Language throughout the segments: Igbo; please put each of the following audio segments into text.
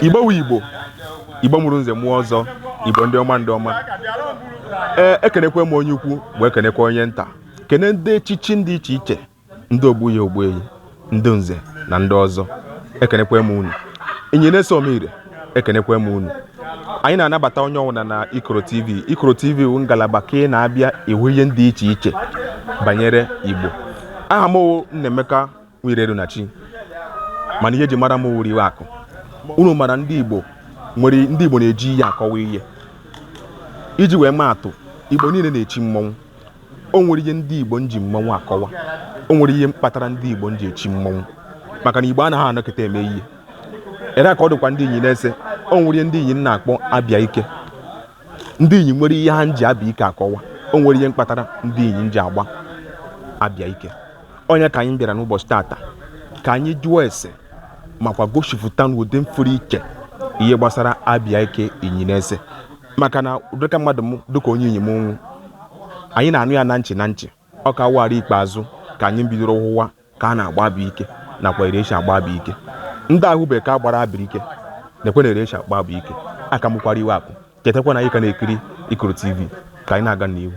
Igbo wu Igbo, Igbo mụrụ nze mụọ ọzọ, Igbo ndị ọma, ndị ọma. Ee, ekenekwe m onye ukwu ma ekenekwa onye nta, kene ndị echichi ndị iche iche, ndị ogbuya ogbuehi, ndị nze na ndị ọzọ, ekenekwe m unu. Inyi na-eso m ire, ekenekwe m unu. Anyị na-anabata onye ọbụla na Ikoro TV. Ikoro TV wụ ngalaba ka ị na-abịa ịhụ ihe ndị iche iche banyere Igbo. Aha m wụ Nnaemeka Nwirerunachi, mana ihe eji mara m wụ Riwe Akụ. Unu mara ndị Igbo nwere, ndị Igbo na-eji ihe akọwa ihe. Iji wee maa atụ, Igbo niile na-echi mmọnwụ. O nwere ihe ndị Igbo nji mmọnwụ akọwa. O nwere ihe kpatara ndị Igbo nji echi mmọnwụ, maka na Igbo anaghị anọkịta eme ihe. Ere ka ọ dịkwa ndị Inyi na-ese. O nwere ihe ndị Inyi na-akpọ abịa ike. Ndị Inyi nwere ihe ha nji abịa ike akọwa. O nwere ihe mkpatara ndị Inyi nji agba abịa ike. Onye ka anyị bịara n'ụbọchị tata ka anyị jụọ ese makwa gosipụta n'ụdị mfụrụ iche ihe gbasara abịa ike Inyi na-ese, maka na dịka mmadụ m, dịka onye Inyi m nwụ, anyị na-anụ ya na nchị na nchị. Ọ ka wara ikpeazụ ka anyị bidoro hụwa ka a na-agba abịa ike nakwa ere esi agba abịa ike. Ndị ahụbe ka gbara abịa ike na-ekwe na ere esi agba abịa ike. Aka mụkwara Iwe Akụ. Chetakwa na anyị ka na-ekiri Ikoro TV. Ka anyị na-aga n'ihu.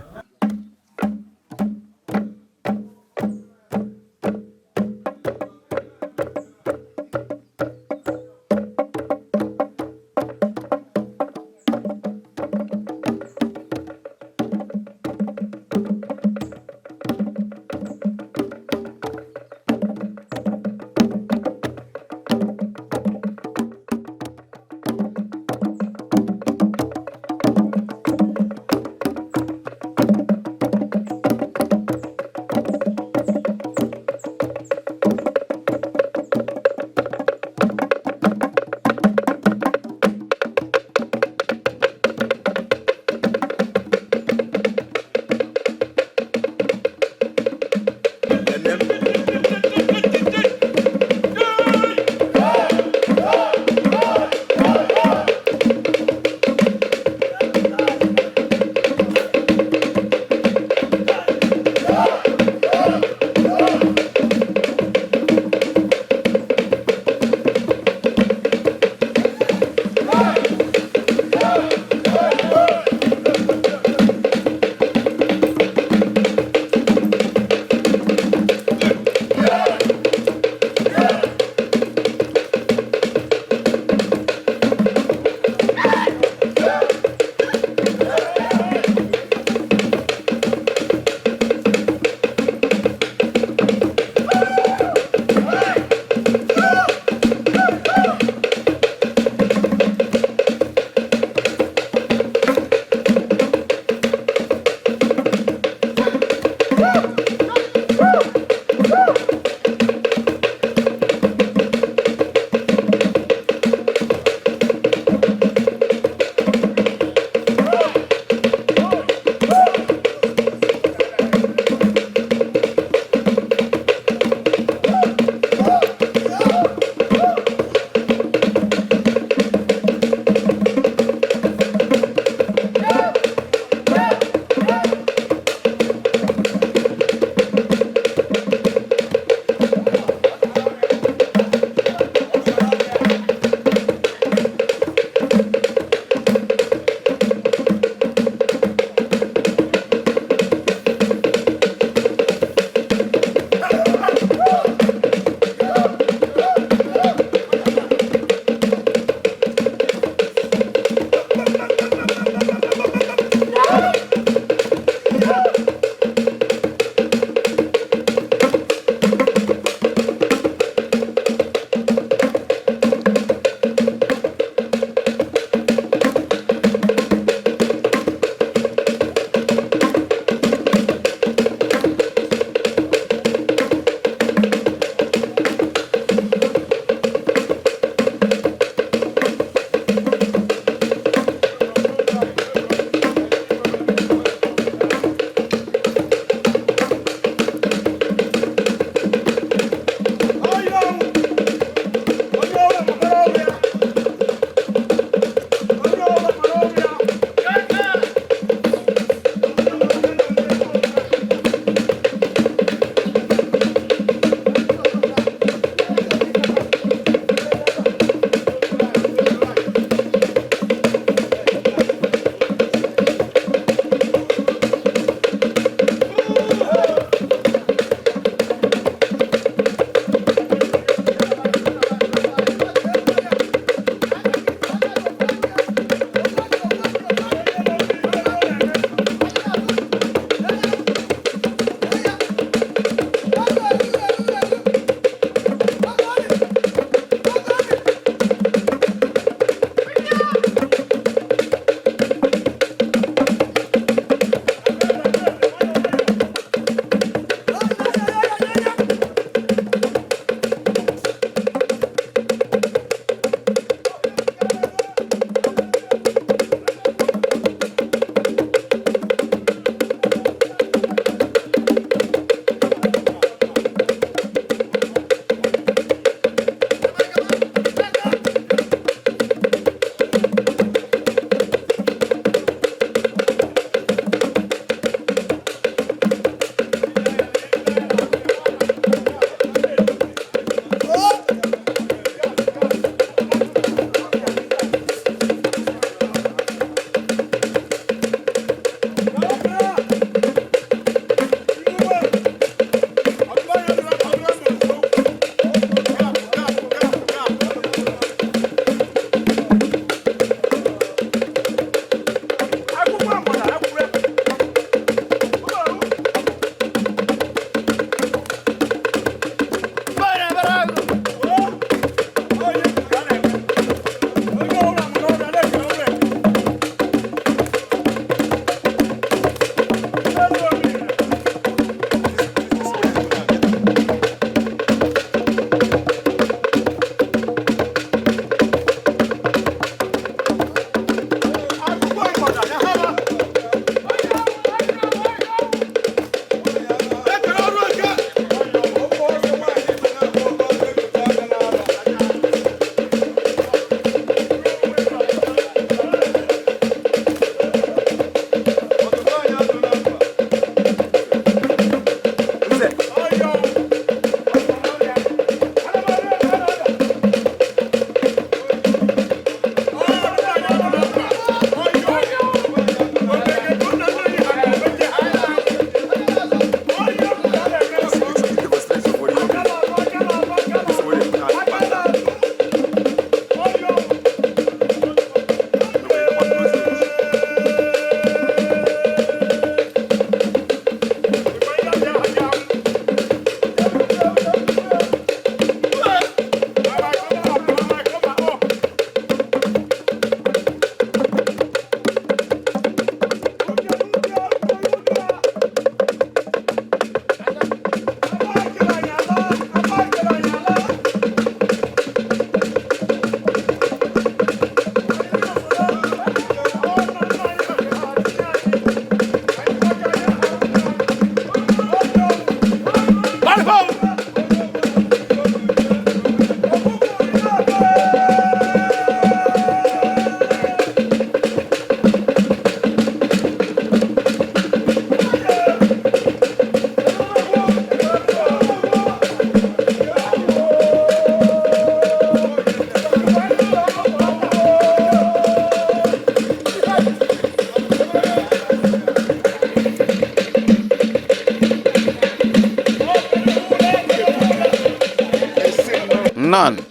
Nnọọ.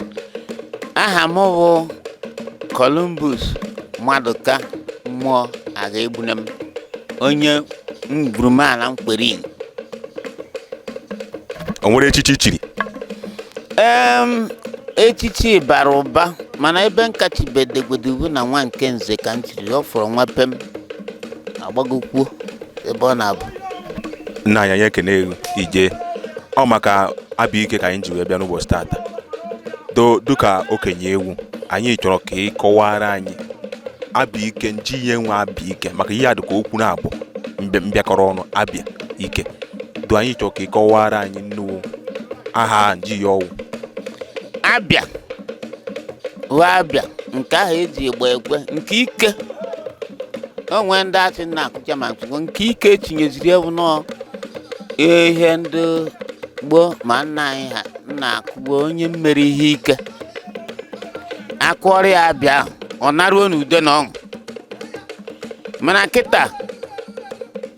Aha m bụ Columbus Maduka Mmụọ Agha Egbuna m, onye ngwurumala Mkperi. O nwere echichi i chiri? Echichi bara ụba, mana ebe m kachibedegwodu bụ na nwa nke nze ka m chiri. Ọ fọrọ nwa pem agbagokwuo ebe ọ na-abụ. Nna anyị, anyị ekene ego ije ọ maka abịa ike ka anyị ji wee bịa n'ụbọchị tata. Do dịka okenye ewu, anyị chọrọ ka ị kọwara anyị abịa ike, nji ihe nwe abịa ike, maka ihe a dịka okwu na-abụ mbịakọrọ ọnụ, abịa ike. Do anyị chọrọ ka ị kọwara anyị nnukwu aha nji ya ọwụ. Abịa bụ abịa nke ahụ eji egbe ekwe nke ike o nwee ndị asị na-akụcha ma nkụkọ nke ike etinyeziri ewu nọọ ihe ndị gboo ma nna anyị ha na-akụgbo onye mmeri ihe ike akụọrọ ya abịa ahụ, ọ naruo n'udo na ọṅụ. Mana kịta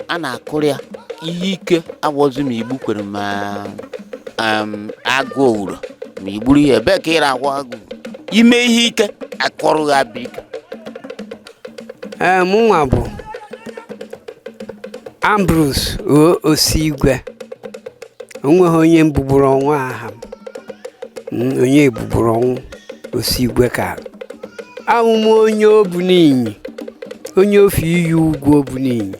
a na-akụrụ ya ihe ike awọzi ma igbu kwere ma agụ owuro ma igburu ihe ebee ka ịra agwọ agụ ime ihe ike akọrọ ya abịa ike. Ee, mụnwa bụ Ambrose O Osigwe. Onweghị onye mbugburu ọnwụ aha m. Onye ebugburu ọnwụ Osigwe ka ahụ m, onye Obuninyi, onye ofe iyi ugwu Obuninyi.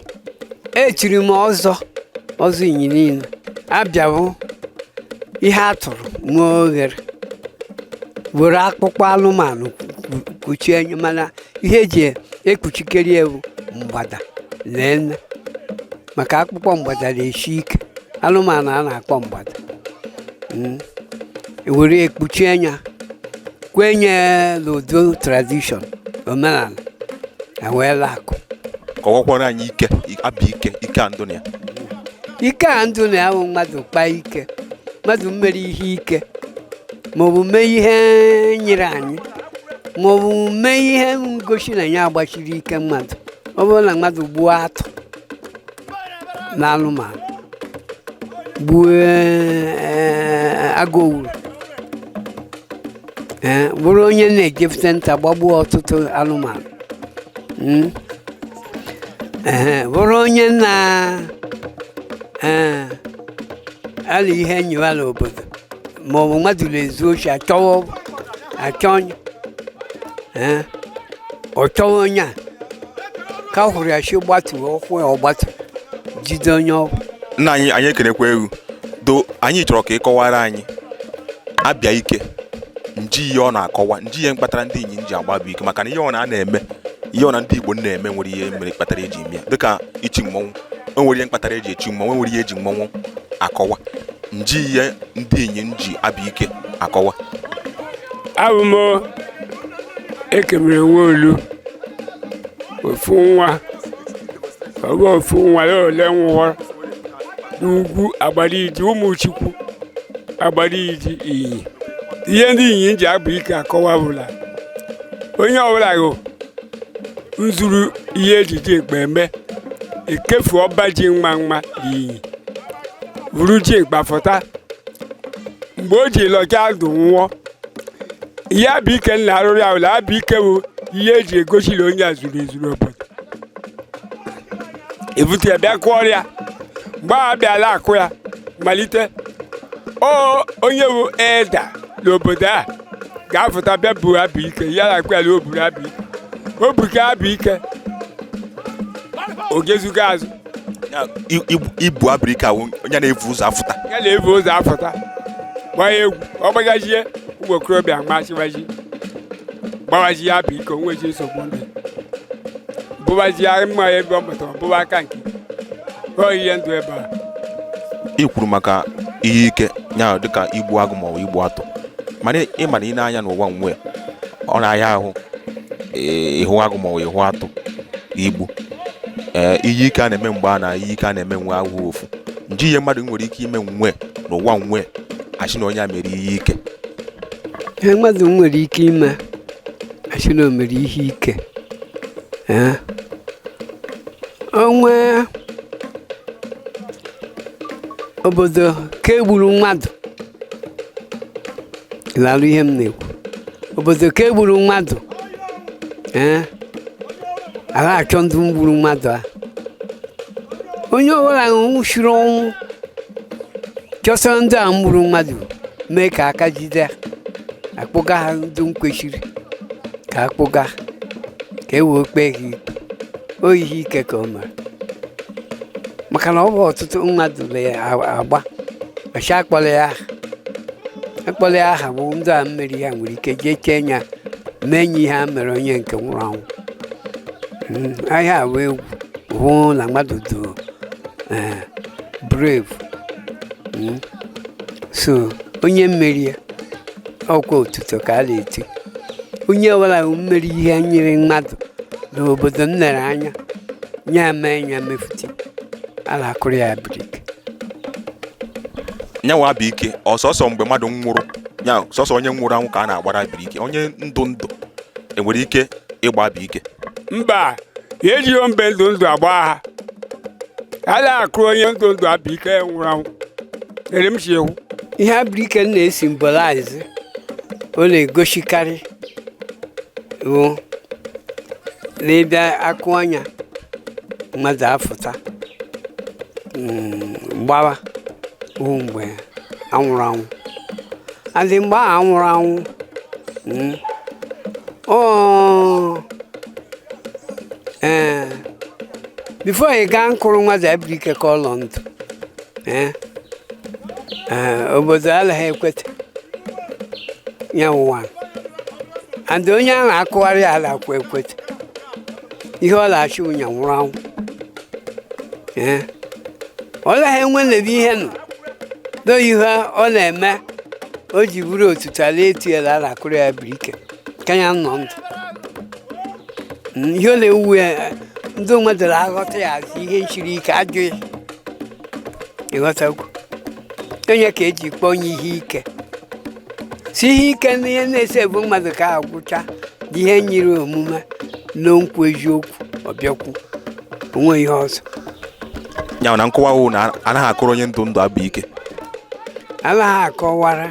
Echiri m ọzọ ọzọ inyi niile abịabụ ihe a tụrụ nwee oghere were akpụkpọ anụmanụ kpuchie anya, mana ihe eji ekpuchikere ewu mgbada lee maka akpụkpọ mgbada na-esi ike, anụmanụ a na-akpọ mgbada. Were ekpuchie anya kwenye n'udo tradition omenala ewee akụ. Kọwakwara anyị ike abịa ike, ike a ndụ na ya. Ike a ndụ na ya bụ mmadụ kpaa ike, mmadụ mere ihe ike maọbụ mee ihe nyere anyị maọbụ mee ihe ngosi na ya agbachiri ike mmadụ. Ọ bụrụ na mmadụ gbuo atụ na anụmanụ, gbuo agụ owuru, ee, bụrụ onye na-ejefute nta gbagbuo ọtụtụ anụmanụ, ee, bụrụ onye na ee ala ihe nyiwa n'obodo maọbụ mmadụ na-ezu ochi, achọwa achọ onye, ee, ọ chọwa onye a ka ọ hụrụ ya chi gbatuo ụkwụ ya, ọ gbatu jide onye ọ. Nna anyị, anyị ekenekwa ewu. Do anyị chọrọ ka ị kọwara anyị abịa ike, nji ihe ọ na-akọwa, nji ihe mkpatara ndị inyi ji agba bụ ike, maka na ihe ọ na a na-eme, ihe ọ na ndị Igbo na-eme nwere ihe mere kpatara eji eme ya, dịka ichi mmọnwụ. O nwere ihe mkpatara eji echi mmọnwụ, e nwere ihe eji mmọnwụ akọwa. Nji ihe ndị inyi ji abịa ike akọwa. Abụ m Ekemere Nwaolu, ofu nwa, ọ bụ ofu nwa ya ole nwụọ n'ugwu Agbaliji Ụmụchukwu Agbaliji Inyi. Ihe ndị Inyi ji abụ ike akọwa bụla onye ọbụla hụ nzuru ihe ejiji ekpe eme ekefu ọba ji nwa nwa n'Inyi buru ji mkpafụta mgbe o ji lọcha ndụ nwụọ. Ihe abụ ike nna arụrụ ya ụlọ abụ ike bụ ihe eji egosi na onye a zuru ezuru obodo ebute ya bịa kụọrọ ya. Mgbe a bịala akụ ya malite, o onye bụ eda n'obodo a ga-afụta bịa buo abụ ike ya na akụ ya na o buru abụ ike, o buke abụ ike o gezugo azụ. Ya, ibu abịrịka awụ onye na-evu ụzọ afụta. Ya na-ebu ụzọ afụta gbaa egwu, ọ gbagajie ụmụ okorobịa machịwaji gbawaji abụ ike, onweji nsogbu ndị bụbaji mma ebe ọ mụtara bụba aka nke ọ ihe ndụ ebe a. Ị kwuru maka ihe ike ya dịka igbu agụ maọbụ igbu atụ, mana ị ma na ị na-anya n'ụwa nwe ọ na-ahịa ahụ, ee, ịhụ agụ maọbụ ịhụ atụ igbu. Ee, ihe ike a na-eme mgbe a na ihe ike a na-eme nwe ahụhụ ofu nji ihe mmadụ nwere ike ime nwe n'ụwa nwe achị na onye a mere ihe ike. Ihe mmadụ nwere ike ime achị na o mere ihe ike, ee, onwe obodo ka egburu mmadụ, Ịlalụ ihe m na-ekwu, obodo ka egburu mmadụ, ee, ala achọ ndị gburu mmadụ a. Onye ọbụla nwụchiri ọnwụ chọsara ndị a gburu mmadụ, mee ka aka jide ha, akpụga ha ndị kwesịrị ka akpụga, ka e wee kpee ha ikpe. O ihe ike ka o mere, maka na ọ bụ ọtụtụ mmadụ na-agba ọcha akpọrọ ya aha. Akpọrọ ya aha bụ ndị a mmeri ya nwere ike jee chee ya mee nye ihe a mere onye nke nwụrụ anwụ. Ahịa a bụ egwu hụ na mmadụ dị brave. So onye mmeri ya, ọkwa otuto ka a na-eti onye ọbụla mmeri ihe nyere mmadụ n'obodo m lere anya ya mee ya mefute a na-akụrụ ya biriki. Nyanwa bụ ike ọsọsọ mgbe mmadụ nwụrụ ya, sọsọ onye nwụrụ anwụ ka a na-agbara biriki? Onye ndụ ndụ enwere ike ịgba bụ ike? Mba, ejighị mbe ndụ ndụ agba ha. A na-akụ onye ndụ ndụ abụ ike nwụrụ anwụ ere m si ewu. Ihe abirike na-esymbolize, ọ na-egosikarị bụ na ịbịa akụ ọnya mmadụ afụta, gbawa bụ mgbe anwụrụ anwụ adị, mgbe ahụ anwụrụ anwụ, ọ ee, before ị gaa nkụrụ mmadụ abirike ka ọ lọ ndụ, ee ee, obodo anaghị ekweta ya nwa and onye a na-akụgharị ala kwa ekweta ihe ọ na-achị ụnya nwụrụ anwụ. Ee, ọ naghị enwe n'ebe ihe nọ n'o ihe ọ na-eme o ji bụrụ otutu ala etinyela a na-akụrụ ya birike ka ya nọ ndụ. Ihe ọ na-ewu ya, ndị mmadụ na-aghọta ya azụ ihe siri ike ajụ ya ịghọtakwu onye ka eji kpọọ onye ihe ike si ihe ike na ihe na-ese ebu mmadụ ka agwụcha dị ihe nyere omume n'okwu eziokwu ọbịakwu onwe ihe ọzọ. Ya na nkọwa wụ na anaghị akụrụ onye ndụ ndụ abụ ike. Anaghị akọwara,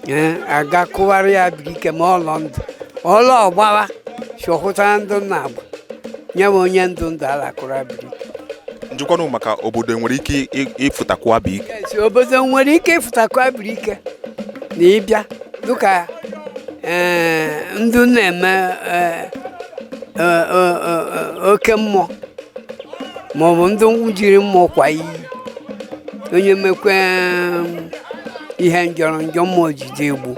ee, aga kụwara ya birike ma ọlọ ndụ ọlọ ọgbawa chọhụtara ndụ nna agba nye m onye ndụ ndụ alakụrụ abirike. Njikwanụ maka obodo nwere ike ịfụtakwu abụ ike? Yes, obodo nwere ike ịfụtakwa abirike na ịbịa dịka, ee, ndụ na-eme, ee, oke mmụọ maọbụ ndị jiri mmụọ kwa iyi onye mekwe ihe njọrọ njọ mmụọ jide egbu.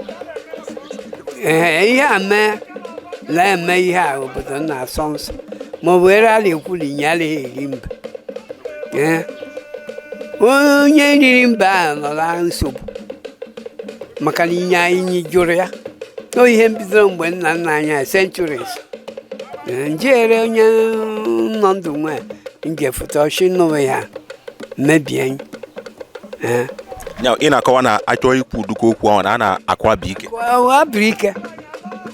Ee, ihe a mee na-eme ihe a obodo na-asọ nsọ maọbụ ere a na-ekwu na inye anaghị eri mba. Ee, onye riri mba ahụ nọ na nsogbu maka na inye anyị jụrụ ya o ihe bidoro mgbe nna nna anyị centuries. Ee, njere onye nọ ndụ nwe nje foto ọchị nụrụ ya mebie. Ee. Ya ị na-akọwa na achọọ ikwu ụdịka okwu ahụ na a na-akụ abụ ike? Abirike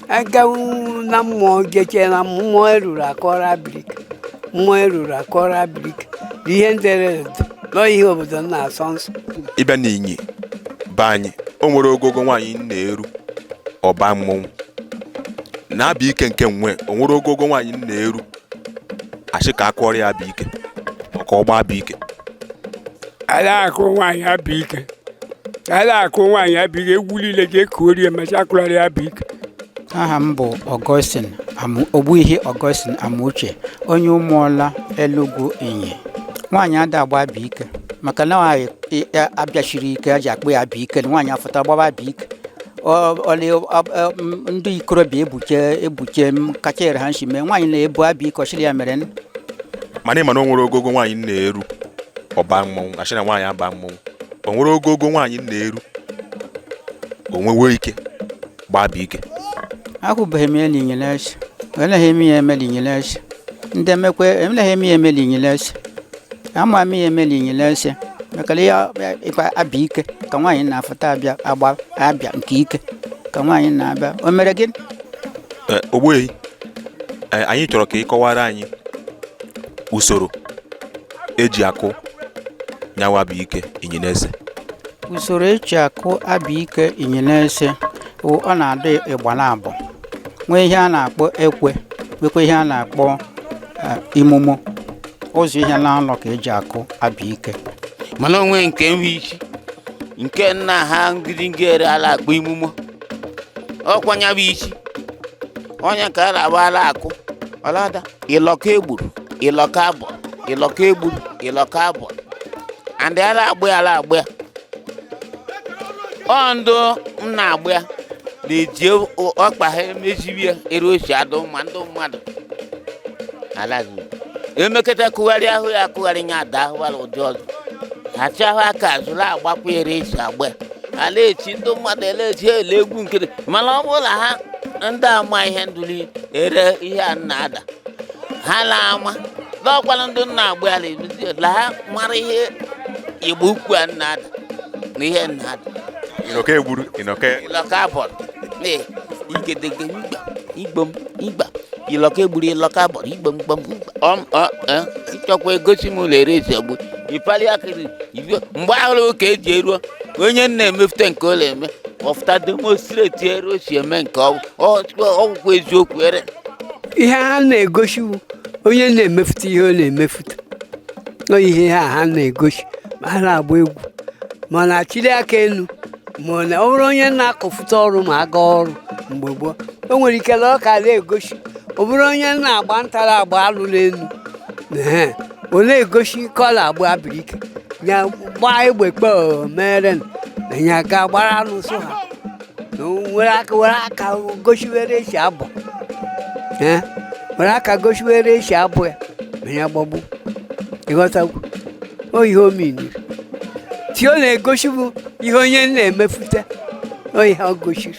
agawu na mmụọ jeche na mmụọ eruru akọrọ abirike, mmụọ eruru akọrọ abirike na ihe ndere edo nọ ihe obodo na-asọ nsọ. Ịbịa n'inyi be anyị, o nwere ogogo nwaanyị na-eru ọba mmọnwụ na-abụ ike nke nwe. O nwere ogogo nwaanyị na-eru achị ka akụọrọ ya abụ ike maka ọgba abụ ike? Ala akụ nwaanyị abụ ike, ala akụ nwaanyị abụ ike, egwu niile ga-ekuori ya macha akụrarị ya abụ ike. Aha m bụ Augustine Ogbuihi Augustine Amuche, onye Ụmụọla Elugwu Inyi. Nwaanyị ada agba abụ ike maka na nwaanyị abịachiri ike a ji akpụ ya abụ ike. Nwaanyị afụta gbaba abụ ike. Ndị ikorobịa ebuche ebuche m kacha ere ha nshi mee nwaanyị na-ebu abụ ike ọchịrị ya mere. Mana ị ma na o nwere ogogo nwaanyị na-eru ọba mmọnwụ achị na nwaanyị aba mmọnwụ? O nwere ogogo nwaanyị na-eru o nwewe ike gbaa abụ ike? Ahụbeghị m ya n'inyelesi, eleghị eme ya eme n'inyelesi. Ndị emekwe eleghị eme ya eme n'inyelesi, ama m ya eme n'inyelesi maka na ya ịkwa abịa ike ka nwaanyị na-afụta abịa agba abịa nke ike ka nwaanyị na-abịa o mere gịnị? Ee, Ogbuehi, ee, anyị chọrọ ka ị kọwara anyị usoro eji akụ nyawa bụ ike inyinese. Usoro eji akụ abịa ike inyelesi. Ọ na-adị ịgba na abụọ, nwee ihe a na-akpọ ekwe, nwekwa ihe a na-akpọ imumu. Ụzọ ihe na-anọ ka eji akụ abịa ike. Mana onwe nke nwe isi nke nna ha ngidingi ere ala akpọ imumu, ọkwanya bụ isi onye ka a na-agba ala akụ ọlada ịlọka egburu ịlọka abọ ịlọka egburu ịlọka abọ and ala agba ya, ala agba ya. Ọ ndụ m na-agba ya na-eji ọkpa ha emeziwi ya ere osi adụ ma ndị mmadụ alazi emekọta kụgharị ahụ ya akụgharị nya ada ahụwara ụdị ọzọ achị ahụ aka azụla agbapụ ere esi agba ya ala echi ndị mmadụ ele echi ele egwu nkiri. Mana ọ bụrụ na ha ndị ama ihe ndụli ere ihe a na-ada ha na-ama n'ọkwara ndị nna agba ya na-emezi la ha mara ihe igbo ukwu a na-ada na ihe na-ada. Ịnọka egburu ịnọka. Ịlọka abọrọ ee igedege igba igbom igba ịlọka egburu ịlọka abọrọ igbom gbom igba ọm ọ e ịchọkwa egosi m ụlọ ere esi egbu ịpali akịrị ibe mgbe ahụrụ ka eji eruo onye nna emefute nke ọ na-eme ọfụta demonstrate ere o si eme nke ọgwụkwa eziokwu ere. Ihe ha na-egosi bụ onye na-emefute ihe ọ na-emefute. Ọ ihe ha na-egosi ma ha na-agba egwu, ma ọ na-achịli aka elu, ma ọ na ọ bụrụ onye na-akọfute ọrụ ma aga ọrụ mgbe gboo, o nwere ike na ọ ka na-egosi. Ọ bụrụ onye na-agba ntara agba alụ n'elu, ehe, ọ na-egosi ka ọ na-agba abirike ya gbaa egbe kpe mere na ya ga gbara anụ so ha na o were aka were aka gosiwere esi abụ. Ee, were aka gosiwere esi abụ ya ma ya gbagbu ịghọtagwu o ihe o miniri tí ọ na-egosi bụ ihe onye na-emefute o ihe ọ gosiri.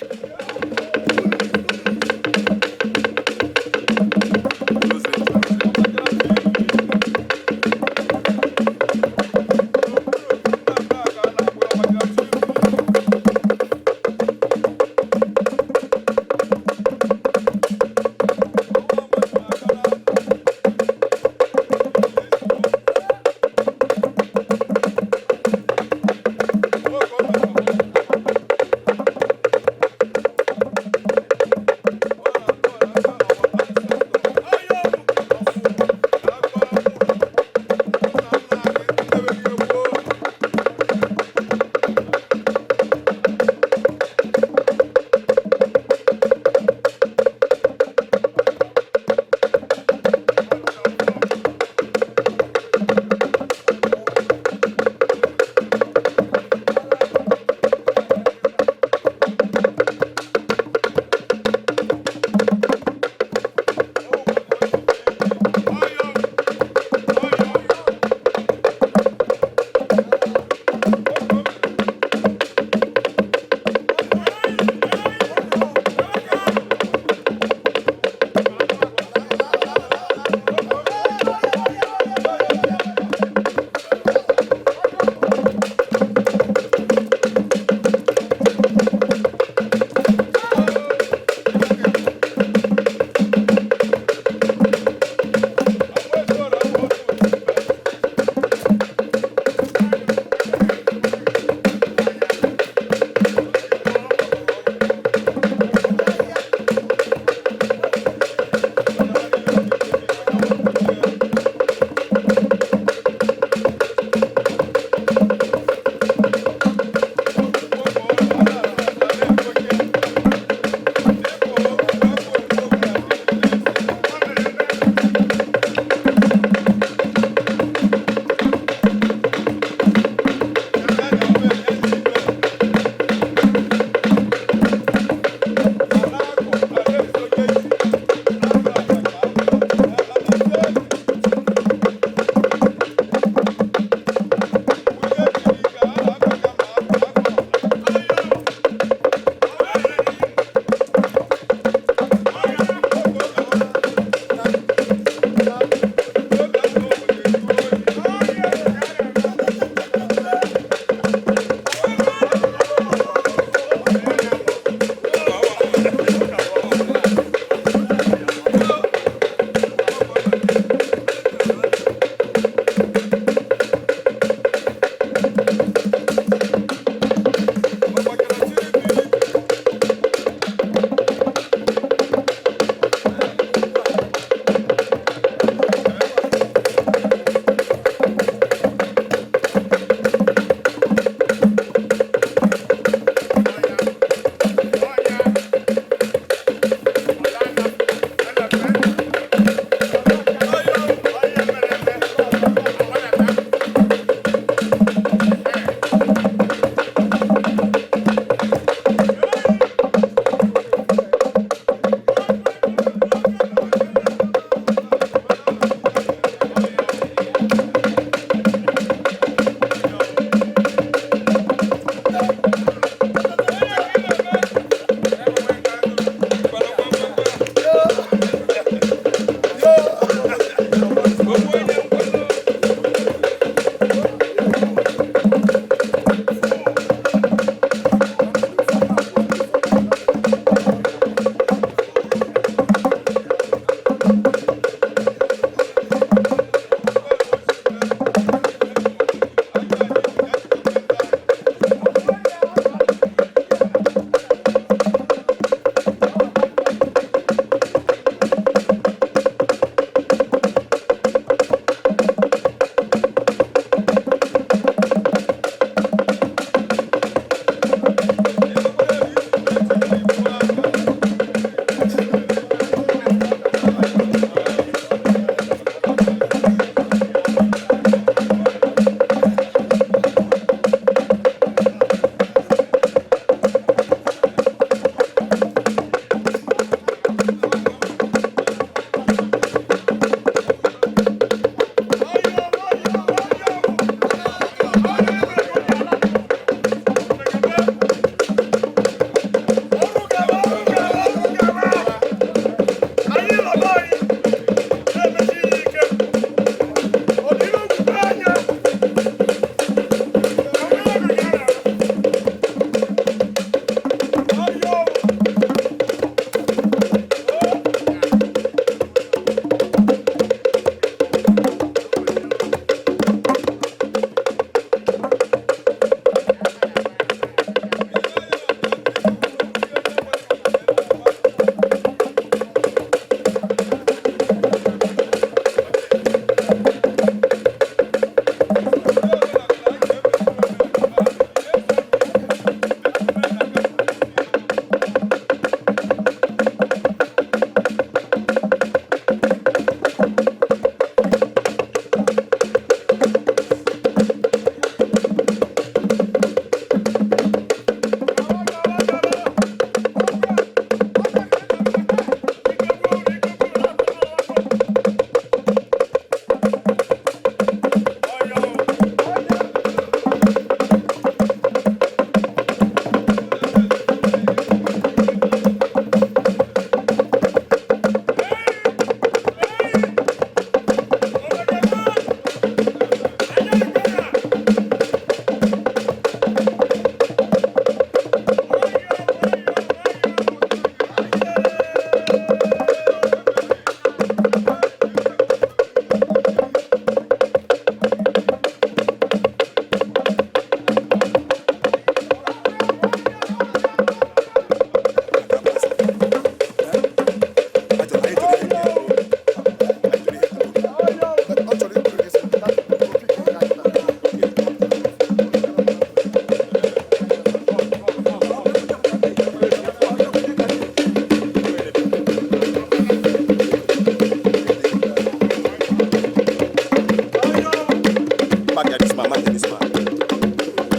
Ama this man.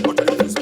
Ọ chọrọ ịfụ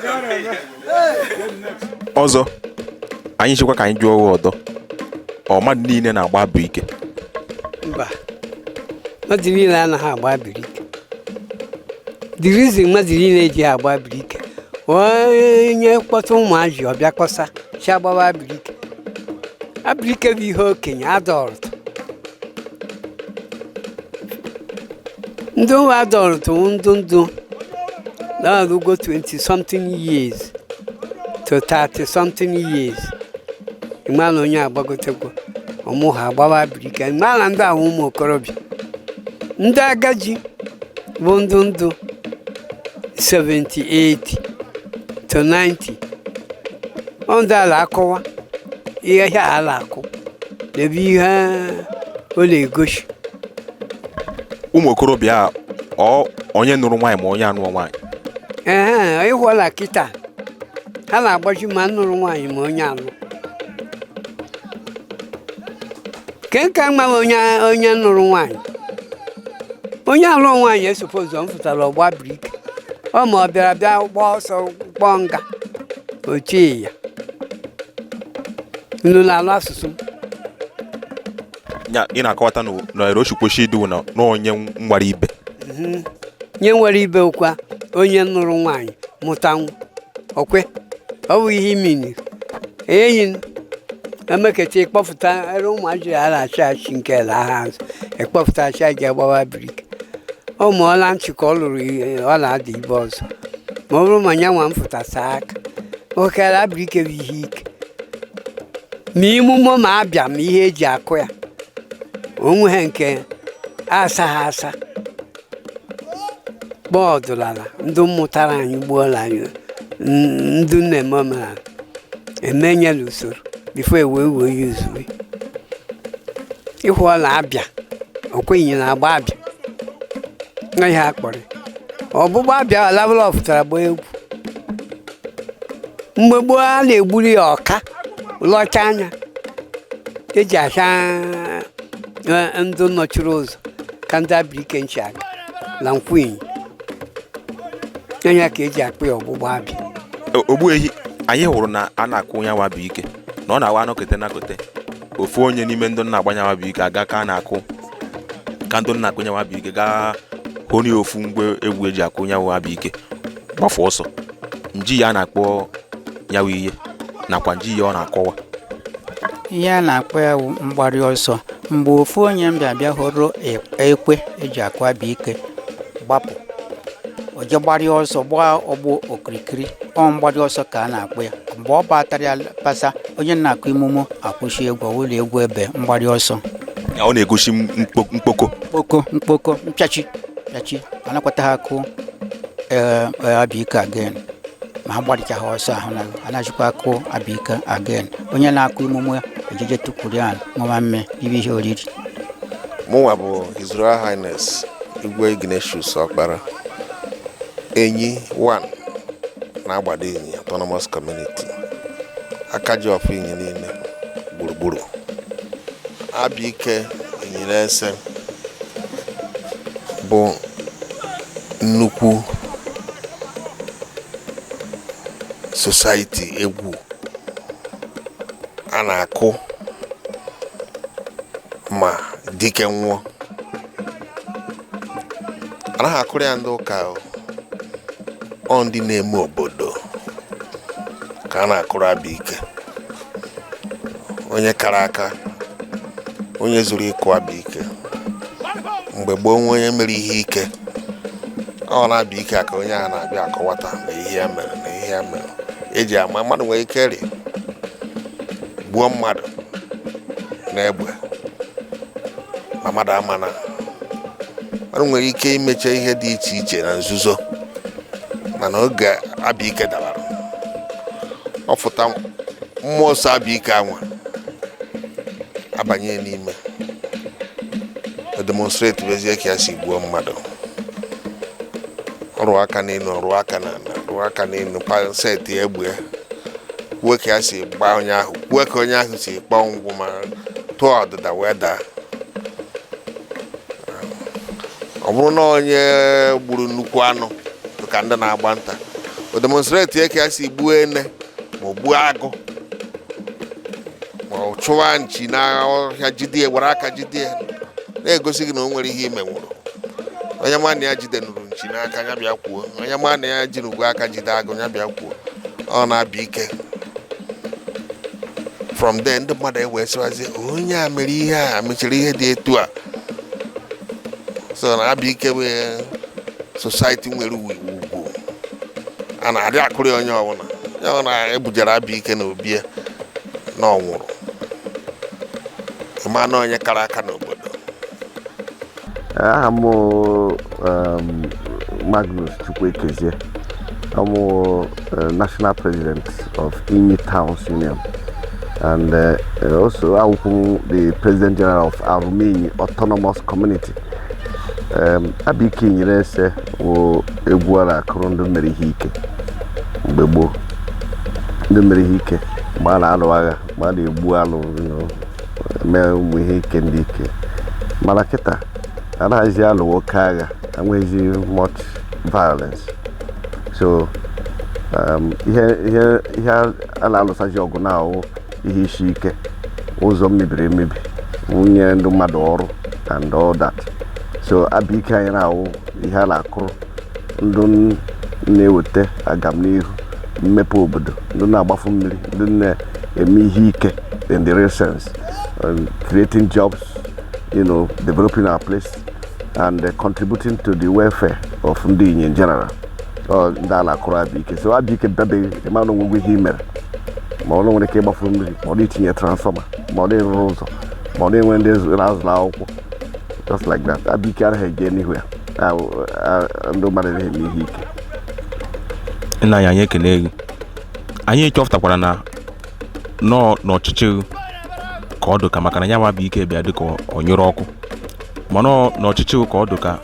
something ya. Ọzọ anyị chịkwa ka anyị jụọ gị ọdọ, ọ mmadụ niile na-agba abụ ike? Mba, mmadụ niile anaghị agba biriki. The reason mmadụ niile ji agba biriki, onye kpọta ụmụazị ọbịa kpọsa chi agbawa biriki. Abirike bụ ihe okenye adọrọtụ. Ndị ụwa adọrọtụ ndụ ndụ na-arụgo 20 something years to 30 something years. Ịma na onye agbagotekwo ọmụ ha agbawa biriki. Ịma na ndị ahụ ụmụ okorobịa, ndị agadi bụ ndụ ndụ 78 to 90, ọ ndị ala akọwa ihe ha ala akụ ebe ihe ọ na-egosi. Ụmụ okorobịa a, ọ onye nụrụ nwaanyị ma onye anụọ nwaanyị? Ee, ịhụla kịta ha na-agbaji ma nụrụ nwaanyị ma onye anụ ke nka mma. Onye nụrụ nwaanyị, onye alụ nwaanyị esopozu m fụtara ọgba biriki ọ ma ọ bịara bịa gbaa ọsọ kpọọ nga ochie ya nnu na-alụ asụsụ m. Nya ị na-akọwata na erochukwoshi idu na onye nwara ibe. Nye nwere ibe ụkwa, onye nụrụ nwaanyị mụtanwu okwe, ọ bụ ihe imini enyi emeketa ịkpọfụta ere ụmụazị a na-achị achị nke la ha azụ ịkpọfụta achị aji agbawa biriki. Ọ mụọla nchị ka ọ lụrụ ihe ọ na-ada ibe ọzọ, ma ọ bụrụ ma nya nwa m fụtasa aka okere abirike bụ ihe ike ma imume ma abịa ma ihe eji akụ ya onwe ha nke asa ha asa kpọọ ọdụlala. Ndị mụtara anyị gbuola anyị, ndị na-eme omenala emenyela usoro before ewee wee ya ozugbo ịhụọla abịa okwenye na-agba abịa na ihe akpọrọ ọgbụgba abịa alabụla ọfụtara gbaa egwu. Mgbe gboo a na-egburi ya ọka lọcha anya eji acha ndụ nọchiri ụzọ ka ndị abirike nchi aga na nkwunyi anya ka eji akpụ ya ọgbụgba abịa. Ogbuehi, anyị hụrụ na a na-akụ nyanwa bụ ike na ọ na-awa anọkete nakote ofu onye n'ime ndị na-agba nyanwa bụ ike aga ka a na-akụ ka ndị na-akụ nyanwa bụ ike gaa hụ ofu ngwa egwu eji akụ nyanwa bụ ike gbafu ọsọ. Nji ya a na-akpọ nyanwa ihe nakwa nji ya ọ na-akọwa? Ihe a na-akpọ ya wụ mgbarị ọsọ. Mgbe ofu onye mbịa bịa hụrụ ekwe eji akụ abịa ike gbapụ, o je gbarịa ọsọ gbaa ọgbọ okirikiri, ọ mgbarị ọsọ ka a na-akpọ ya. Mgbe ọ batara ya pasa, onye na-akụ imumu akwụsị egwu ọwụlụ egwu ebe mgbarị ọsọ. Ya ọ na-egosi mkpoko. Mkpoko, mkpoko, mpịachi mpịachi anakwata ha akụ ee abịa ike again ma ha gbarịcha ha ọsọ ahụ na anaghịkwa akụ abịa ike again. Onye na-akụ imumu ejeje tukwuru ya ṅụwa mme ibe ihe oriri. Mụnwa bụ His Royal Highness Igwe Ignatius Ọkpara, Enyi 1 na-agbado Enyi Autonomous Community. Aka ji ọfọ Inyi niile gburugburu. Abịa Ike Inyilese bụ nnukwu society egwu a na-akụ ma dike nwụọ. Anaghị akụrụ ya ndị ụka o. Ọ ndị na-eme obodo ka a na-akụrụ Abịa Ike. Onye kara aka, onye zuru ịkụ Abịa Ike. Mgbe gboo, nwe onye mere ihe ike, ọ na-abịa ike ka onye a na-abịa akọwata na ihe ya mere na ihe ya mere eji ama mmadụ. Nwere ike ri gbuo mmadụ n'egbe, ma mmadụ ama na mmadụ nwere ike imecha ihe dị iche iche na nzuzo, mana oge Abịa Ike dabara, ọ fụta mmụọ nsọ Abịa Ike anwa abanye n'ime demonstrate bezie ka ya si gbuo mmadụ. Ọrụ aka n'elu, ọrụ aka n'ala, rụọ aka n'elu, seti egbe, kwuo ka ya si gbaa onye ahụ, kwuo ka onye ahụ si kpọọ ngwụ ma tụọ ọdịda wee daa. Ọ bụrụ na onye gburu nnukwu anụ ka ndị na-agba nta, o demonstrate ka ya si gbuo ene, ma ọ gbuo agụ, ma ọ chụwa nchi n'ọhịa, jide ya, were aka jide ya, na-egosi gị na o nwere ihe ime nwụrụ. Onye ma na ya jidenuru nchi n'aka ya bịa kwuo, onye ma na ya jinugwu aka jide agụ ya bịa kwuo. Ọ na-abịa ike. From there, ndị mmadụ ewee sịwazie onye a mere ihe a mechara ihe dị etu a. So na Abịa Ike bụ society nwere ugwu a na-adị akụrị onye ọbụla. Onye ọbụla ebujere Abịa Ike na obi ya na ọ nwụrụ, ịma na onye kara aka n'obodo. Aha m Magnus Chukwuekezie. I'm National President of Inyi Towns Union and also I'm the President General of Aruminyi Autonomous Community. Abịa Ike Inyilese wụ egwu a na-akụrụ ndị mere ihe ike mgbe gboo, ndị mere ihe ike mgbe a na-alụ agha, mgbe a na-egbu alụ, mee ụmụ ihe ike ndị ike. Mana kịta anaghịzi alụ oke agha, enweghịzi much violence. So ihe a na-alụsazi ọgụ na ahụ ihe isi ike, ụzọ mebiri emebi, nwunye ndị mmadụ ọrụ and all that. So Abịa Ike anyị na-awụ ihe a na-akụrụ ndị na-eweta agamnihu, mmepe obodo, ndị na-agbafu mmiri, ndị na-eme ihe ike in the real sense, creating jobs, developing our place and contributing to the welfare of ndị Inyi in general. Ọ ndị a na-akụrụ Abịa Ike. So Abịa Ike bịabeghị, ịma na onwegwe ihe i mere, ma ọ nwere ike ịgbafu mmiri, ma ọ dị itinye transformer, ma ọ dị ịrụrụ ụzọ, ma ọ dị enwe ndị na-azụrụ akwụkwọ, just like that. Abịa Ike anaghị eje n'ihu ya. Ndị mmadụ anaghị eme ihe ike. Nna anyị, anyị ekele gị. Anyị chọpụtakwara na nọọ n'ọchịchị ka ọ dị ka maka na ya nwa bụ ike bịa dịka ọ nyụrụ ọkụ, mana ọ n'ọchịchị ka ọ dị ka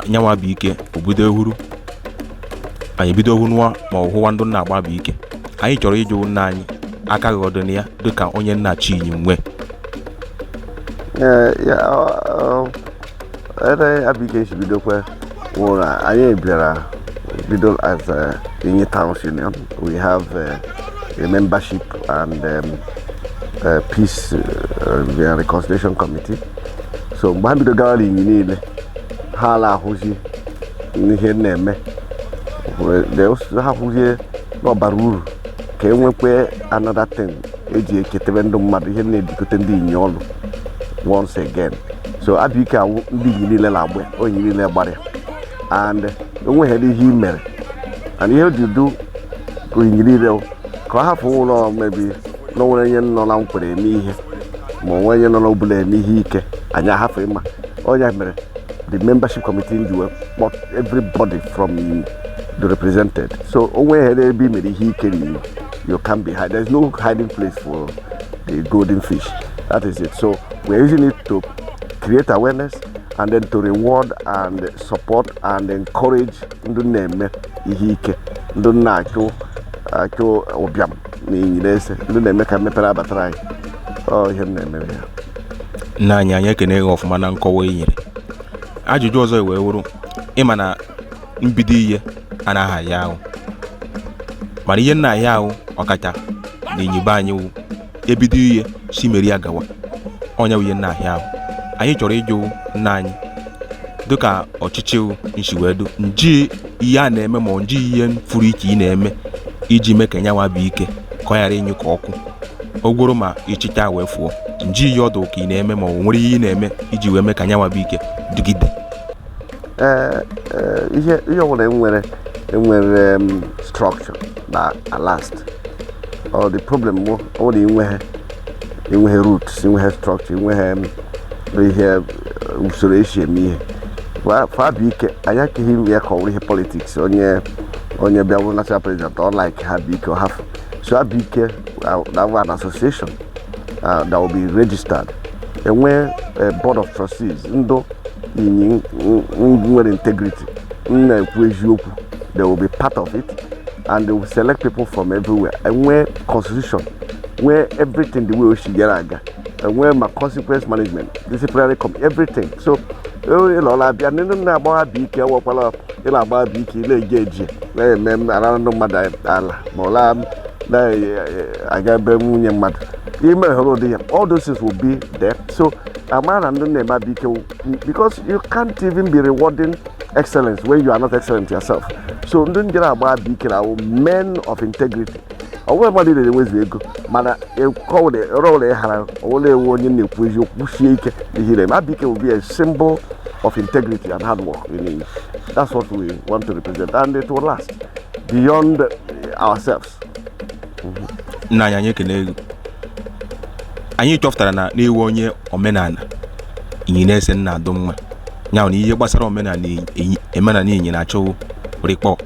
nyanwa bụ ike obido ehuru anyị ebido hụnụwa ma ọ hụwa ndị nna agba bụ ike. Anyị chọrọ ịjụ nna anyị, aka gị ọdị na ya dịka onye nna chi Inyi nwe? Ee, ya ebe Abịa Ike si bidokwa wụ na anyị bịara bido as a Inyi Towns Union. We have a membership and peace and reconciliation committee. So mgbe ha bido gara Inyi niile, ha na-ahụzi ihe na-eme. Ha hụzie na ọ bara uru ka e nwekwe another thing eji eketebe ndị mmadụ, ihe na-ebikote ndị Inyi ọlụ once again. So Abịa Ike awụ ndị Inyi niile na-agba ya, onye niile gbara ya, and onweghị ihe i mere and ihe o ji du Inyi niile wụ ka ọ hapụ ụlọ mebi na onwere onye nọ na nkwere eme ihe, ma onwe onye nọ n'obula eme ihe ike, anyị ahapụ ịma onye mere. The membership committee ji wee kpọ everybody from Inyi the represented. So onwe ihe ebe i mere ihe ike n'Inyi, you can be hide. There's no hiding place for the golden fish. That is it. So we're using it to create awareness and then to reward and support and encourage ndị na-eme ihe ike, ndị na-achụ achụ ụbịam. Na Inyi na-ese ndị na-eme ka mmepe abatara anyị. Ọ ihe m na-emere ya. Nna anyị, anyị ekene gị ọfụma na nkọwa i nyere. Ajụjụ ọzọ wee wụrụ, ịma na mbido ihe anaghị aya ahụ, mana ihe nna ahịa ahụ ọkacha na inyibe anyị wụ ebido ihe si meri ya gawa. Ọnya wụ ihe nna ahịa ahụ. Anyị chọrọ ịjụ nna anyị, dịka ọchịchị nsi wee du nji ihe a na-eme, ma nji ihe furu iche ị na-eme iji mee ka nyanwa bụ ike ka ọ ghara ịnyụ ka ọkụ ogworo ma ịchịcha wee fụọ, nji ihe ọdụ ka ị na-eme, ma ọ nwere ihe ị na-eme iji wee mee ka nyanwa bụ ike dịgide? Ee, ihe ọbụla enwere structure na at last. Ọ the problem bụ, ọ bụrụ na inweghị roots, inweghị structure, inweghị ihe usoro esi eme ihe fa bụ ike. Anyị akaghị ime ya ka ọ bụrụ ihe politics. Onye bịa bụrụ national president, ọ like ha bụ ike ọ hafụ. So ha bụ ike that an association that will be registered, enwee board of trustees, ndụ Inyi nwere integrity, m na-ekwu eziokwu, they will be part of it and they will select people from everywhere. Enwee constitution, nwee everything the way o si gara aga, enwee ma consequence management, disciplinary com everything. So ịlọla abịa ndị na-agba abịa ike, ewekwala ịla agba abịa ike ị na-eji eji na-eme ara ndị mmadụ ala, ma ọla na-aga ebe nwunye mmadụ ime hụrụ ụdị ya. All those things will be there. So amara na ndị na-eme abịa ike, because you can't even be rewarding excellence when you are not excellent yourself. So ndị njere agba abịa ike na men of integrity. Ọ bụghị mmadụ niile enwezu ego, mana ọrụ ịghara ọwụla ewu onye na-ekwu eziokwu, kwusie ike n'ihe na-eme. Abịa ike will be a symbol of integrity and hard work in Inyi. That's what we want to represent, and it will last beyond ourselves. Nna anyị, anyị ekene gị. Anyị chọpụtara na na-ewu onye omenala Inyi na-ese nna adụ mma ya na ihe gbasara omenala Inyi, omenala Inyi na-achọ rịkpọ.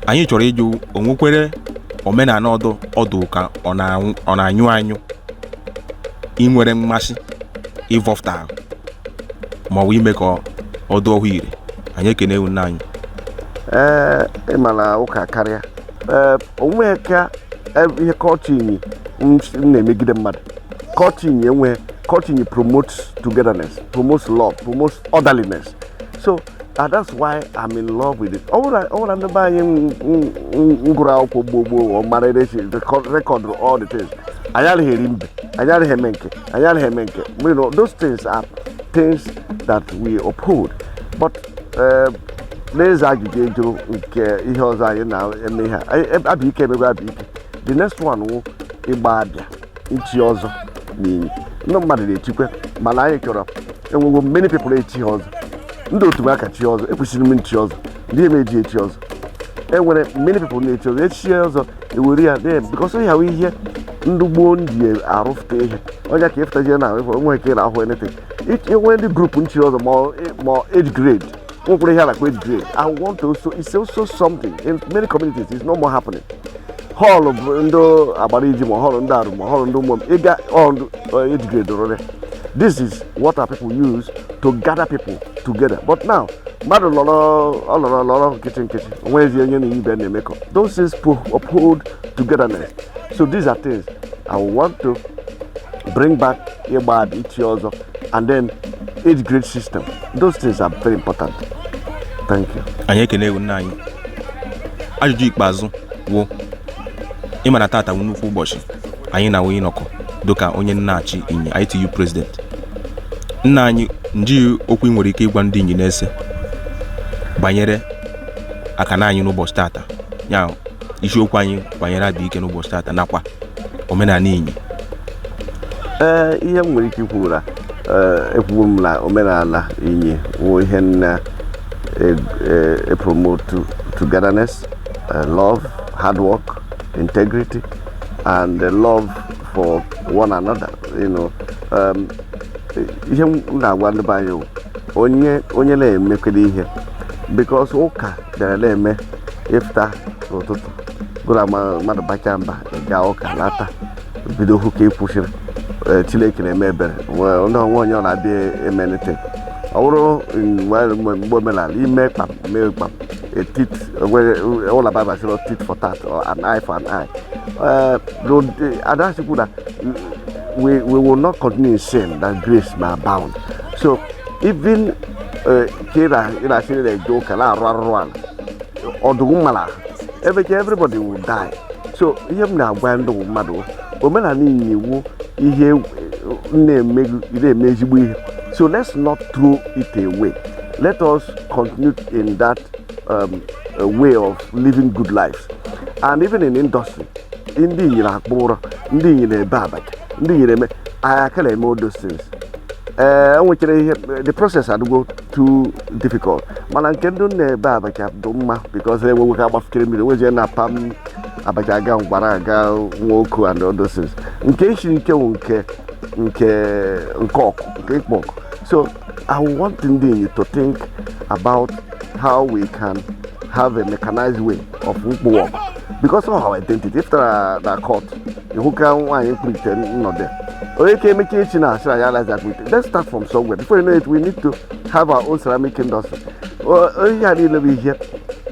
Anyị chọrọ ịjụ, onwekwere omenala ọdụ ọdụ ka ọ na-anyụ anyụ ị nwere mmasị ịvọfta ma ọ bụ ime ka ọ dụọ ọhụ ire? Anyị ekene ewu, nna anyị. Ee, ịma na ụka karịa. Ee, onwe ka ihe culture Inyi m na-emegide mmadụ. Culture Inyi enwe, culture Inyi promotes togetherness, promotes love, promotes orderliness. So that's why I'm in love with it. Ọ bụrụ na ndị be anyị ngụrụ akwụkwọ gboo gboo, ọ mara ebe esi record all the things, anyị anaghị eri mbe, anyị anaghị eme nke, anyị anaghị eme nke. Those things are things that we uphold. But n'eze ajụjụ ejụrụ nke ihe ọzọ anyị na-eme, ihe a abịa ike emegwe abịa ike. The next one wụ ịgba abịa nchi ọzọ n'Inyi. Ndị mmadụ na-echikwe, mana anyị chọrọ enwego many people echi ha ọzọ. Ndị otu m aka chi ọzọ, ekwesịrị m nchi ọzọ, ndị eme eji echi ọzọ. Enwere many people na-echi ọzọ, echie ọzọ ewere ya na because ya wụ ihe ndị gboo ji arụfụta ihe. Onye ka ịfụtazie na onwe nke na-ahụ anything, enwere ndị group nchi ọzọ, ma age grade nwekwara ihe a na-akpọ age grade. I want to also, it's also something in many communities it's no more happening. Hall bụ ndị agbara iji, ma hall ndị arụ, ma hall ndị ụmụ ịga all age grade rụrụ. This is what our people use to gather people together. But now mmadụ lọrọ, ọ lọrọ lọrọ nkịtị nkịtị, onweghịzi onye na ibe na-emekọ. Those things uphold togetherness. So these are things I want to bring back: ịgba abịa, ichi ọzọ, and then age grade system. Those things are very important. Thank you. Anyị ekene ewu, nna anyị. Ajụjụ ikpeazụ wụ, ịma na tata wụ nnukwu ụbọchị anyị na onye nọkọ dịka onye nna-achị Inyi ITU president. Nna anyị, nji okwu ị nwere ike ịgwa ndị Inyi na-ese banyere akana anyị n'ụbọchị tata, ya isiokwu anyị banyere abịa ike n'ụbọchị tata nakwa omenala Inyi? Ee, ihe m nwere ike ikwu na ekwuwo m na omenala Inyi wụ ihe na promote togetherness, love, hard work, integrity and the love for one another. Ihe m na-agwa ndị be anyị wụ, onye onye na-emekwede ihe, because ụka bịara na-eme ịfụta n'ụtụtụ gụrụ ama mmadụ bacha mba, gaa ụka lata, bido hụ ka ị kwụsịrị. Chineke na-eme ebere. Ndị onwe onye ọ na-abịa eme anything. Ọ bụrụ mgbe omenala ime kpam mee kpam. A teeth, all about Bible say tit for tat or an eye for an eye. Ada that we will not continue in sin that grace may abound. So even ka ị na-asị na-eje ụka na-arụ arụrụ ala ọdụm mara ebecha, everybody will die. So ihe m na-agwa ndị mmadụ, omenala iwu ihe na-eme na-eme ezigbo ihe. So let's not throw it away. Let us continue in that way of living good lives. And even in industry, ndị Inyi na-akpụ ụrọ, ndị Inyi na-ebe abacha, ndị Inyi na-eme anyị aka na-eme all those things. Ee, enwechara ihe, the process adịgo too difficult, mana nke ndị na-ebe abacha dị mma because enweghị ka agbafukere mmiri nwezie na pam abacha aga ngwara aga nwoke and all those things. Nke isi nke wụ nke ọkụ, nke ịkpọ ọkụ. So I want ndị Inyi to think about how we can have a mechanized way of mkpụ ọkụ because of our identity. If na court ihu ka nwaanyị mkpụrụ nnọdụ onye ka emecha echi na asịrị anyị alaghị akpụ ite. Let's start from somewhere. Before you know it, we need to have our own ceramic industry. Ihe a niile bụ ihe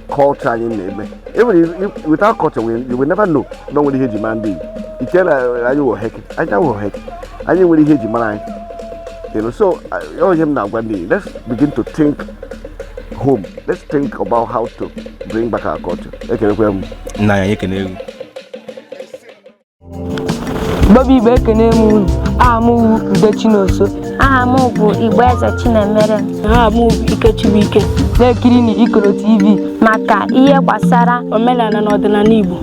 culture anyị na-eme. Even if, without culture, you will never know na o nwere ihe eji mara ndị Igbo. Ike na anyị wụ heke, anyị awụ heke, anyị nwere ihe eji mara anyị. So ihe m na-agwa ndị Igbo, let's begin to think home. Let's think about how to bring back our culture. Ekelekwe m. Nna anyị, ekene egwu. Gbọbụ Igbo, ekene m unu. Aha m wụ Ude Chinonso. Aha m bụ Igbo Eze Chinemere. Aha m bụ Ikechibuike. Na-ekiri na Ikoro TV maka ihe gbasara omenala na ọdịnala Igbo.